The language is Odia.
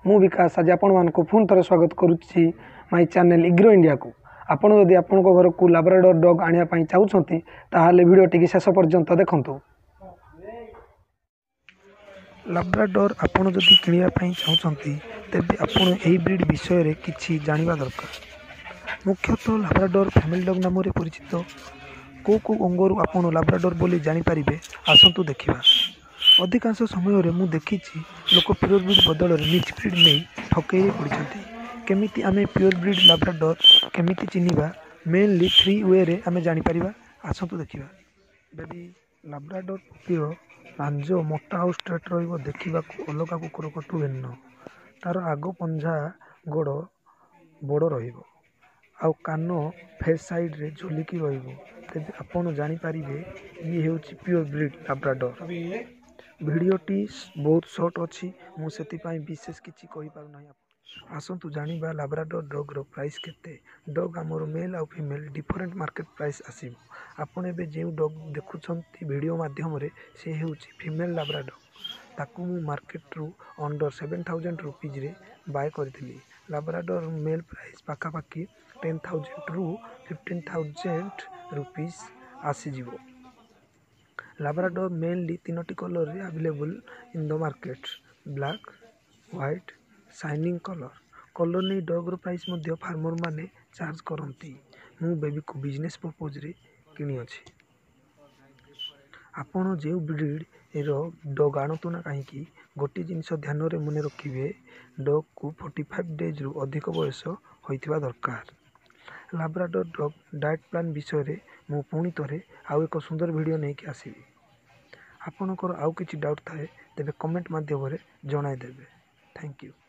ମୁଁ ବିକାଶ, ଆଜି ଆପଣମାନଙ୍କୁ ପୁଣି ଥରେ ସ୍ୱାଗତ କରୁଛି ମାଇ ଚ୍ୟାନେଲ୍ ଇଗ୍ରୋ ଇଣ୍ଡିଆକୁ। ଆପଣ ଯଦି ଆପଣଙ୍କ ଘରକୁ ଲାବ୍ରାଡୋର ଡଗ୍ ଆଣିବା ପାଇଁ ଚାହୁଁଛନ୍ତି, ତାହେଲେ ଭିଡ଼ିଓଟିକି ଶେଷ ପର୍ଯ୍ୟନ୍ତ ଦେଖନ୍ତୁ। ଲାବ୍ରାଡୋର ଆପଣ ଯଦି କିଣିବା ପାଇଁ ଚାହୁଁଛନ୍ତି, ତେବେ ଆପଣ ଏହି ବ୍ରିଡ୍ ବିଷୟରେ କିଛି ଜାଣିବା ଦରକାର। ମୁଖ୍ୟତଃ ଲାବ୍ରାଡୋର ଫ୍ୟାମିଲି ଡଗ୍ ନାମରେ ପରିଚିତ। କେଉଁ କେଉଁ ଅଙ୍ଗରୁ ଆପଣ ଲାବ୍ରାଡୋର ବୋଲି ଜାଣିପାରିବେ, ଆସନ୍ତୁ ଦେଖିବା। ଅଧିକାଂଶ ସମୟରେ ମୁଁ ଦେଖିଛି, ଲୋକ ପିଓର ବ୍ରିଡ୍ ବଦଳରେ ମିକ୍ସ ବ୍ରିଡ୍ ନେଇ ଠକେଇରେ ପଡ଼ିଛନ୍ତି। କେମିତି ଆମେ ପିଓର ବ୍ରିଡ୍ ଲାବ୍ରାଡୋର କେମିତି ଚିହ୍ନିବା? ମେନଲି ଥ୍ରୀ ୱେରେ ଆମେ ଜାଣିପାରିବା, ଆସନ୍ତୁ ଦେଖିବା। ବେବି ଲାବ୍ରାଡୋର ପପିର ଲାଞ୍ଜ ମୋଟା ଆଉ ଷ୍ଟ୍ରେଟ୍ ରହିବ, ଦେଖିବାକୁ ଅଲଗା କୁକୁରଙ୍କଠୁ ଭିନ୍ନ। ତା'ର ଆଗ ପଞ୍ଝା ଗୋଡ଼ ବଡ଼ ରହିବ ଆଉ କାନ ଫେସ୍ ସାଇଡ଼୍ରେ ଝୁଲିକି ରହିବ। ତେବେ ଆପଣ ଜାଣିପାରିବେ ଇଏ ହେଉଛି ପିଓର ବ୍ରିଡ୍ ଲାବ୍ରାଡୋର। ଭିଡ଼ିଓଟି ବହୁତ ସର୍ଟ ଅଛି, ମୁଁ ସେଥିପାଇଁ ବିଶେଷ କିଛି କହିପାରୁନାହିଁ। ଆସନ୍ତୁ ଜାଣିବା ଲାବ୍ରାଡୋର ଡଗ୍ର ପ୍ରାଇସ୍ କେତେ। ଡଗ୍ ଆମର ମେଲ୍ ଆଉ ଫିମେଲ୍ ଡିଫରେଣ୍ଟ ମାର୍କେଟ ପ୍ରାଇସ୍ ଆସିବ। ଆପଣ ଏବେ ଯେଉଁ ଡଗ୍ ଦେଖୁଛନ୍ତି ଭିଡ଼ିଓ ମାଧ୍ୟମରେ, ସେ ହେଉଛି ଫିମେଲ୍ ଲାବ୍ରାଡୋର। ତାକୁ ମୁଁ ମାର୍କେଟରୁ ଅଣ୍ଡର 7000 ରୁପିଜ୍ରେ ବାଏ କରିଥିଲି। ଲାବ୍ରାଡୋର ମେଲ୍ ପ୍ରାଇସ୍ ପାଖାପାଖି 10,000ରୁ 15,000 ରୁପିଜ୍ ଆସିଯିବ। ଲାବ୍ରାଡୋର ମେନଲି ତିନୋଟି କଲର୍ରେ available in the market: black, white, shining colour। Colour ନେଇ ଡଗ୍ର ପ୍ରାଇସ୍ ମଧ୍ୟ ଫାର୍ମରମାନେ ଚାର୍ଜ କରନ୍ତି। ମୁଁ ବେବିକୁ ବିଜନେସ୍ ପର୍ପୋଜ୍ରେ କିଣିଅଛି। ଆପଣ ଯେଉଁ ବ୍ରିଡ଼ର ଡଗ୍ ଆଣନ୍ତୁ ନା କାହିଁକି, ଗୋଟିଏ ଜିନିଷ ଧ୍ୟାନରେ ମନେ ରଖିବେ, ଡଗ୍କୁ 45 ଡେଜ୍ରୁ ଅଧିକ ବୟସ ହୋଇଥିବା ଦରକାର। ଲାବ୍ରାଡୋର ଡଗ୍ ଡାଏଟ୍ ପ୍ଲାନ୍ ବିଷୟରେ ମୁଁ ପୁଣି ଥରେ ଆଉ ଏକ ସୁନ୍ଦର ଭିଡ଼ିଓ ନେଇକି ଆସିବି। ଆପଣଙ୍କର ଆଉ କିଛି ଡାଉଟ୍ ଥାଏ, ତେବେ କମେଣ୍ଟ ମାଧ୍ୟମରେ ଜଣାଇଦେବେ। Thank you.